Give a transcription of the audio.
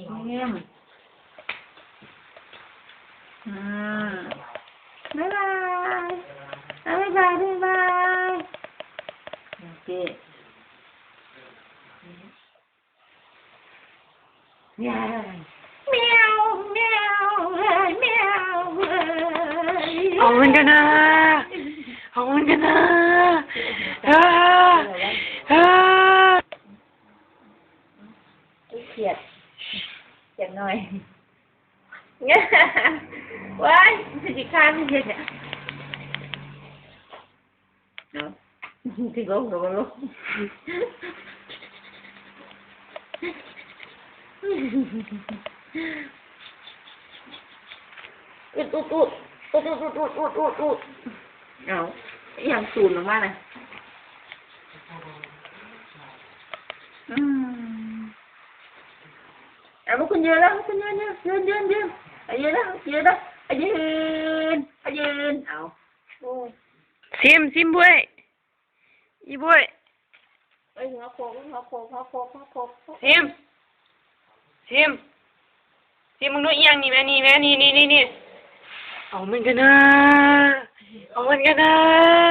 ງາມ ອືມ ບາຍບາຍ ເອົາ ບາຍບາຍ ບາຍບາຍ ໂອເຄ ແມວ ແມວ ເອີຍ ແມວ ເອີຍ ເອົາມັນກັນນະ ເອົາມັນກັນນະ ເອີ ເອີ. ໂອ້ຍ ຄຽດ ຄຽດໜ້ອຍ ວ້າຍ ຊິຂ້າມເຮັດຫຍັງ ເນາະ ຊິລົງກໍບໍ່ລົງ ອຸດ ອຸດ ອຸດ ອຸດ ອຸດ ອຸດ ອຸດ ອຸດ ອຸດ ເອົາ ອີຫຍັງສູນອອກມານະ ອືມ ເອົາ ລຸກຂຶ້ນຢືນແລ້ວ ລຸກຂຶ້ນຢືນ ຢືນ ຢືນ ຢືນ ຢືນ ເອົາ ຢືນແລ້ວ ຢືນແລ້ວ ເອົາ ຢືນ ເອົາ ຊິມ ຊິມ ບວຍ ອີບວຍ ເອີຍ ຫົວໂຄກ ຫົວໂຄກ ຫົວໂຄກ ຫົວໂຄກ ຊິມ ຊິມ ຊິມ ມຶງດູອີ່ຫຍັງນີ້ແມ່ ນີ້ແມ່ ນີ້ ນີ້ ນີ້ ເອົາມັນກັນນະ ເອົາມັນກັນນະ.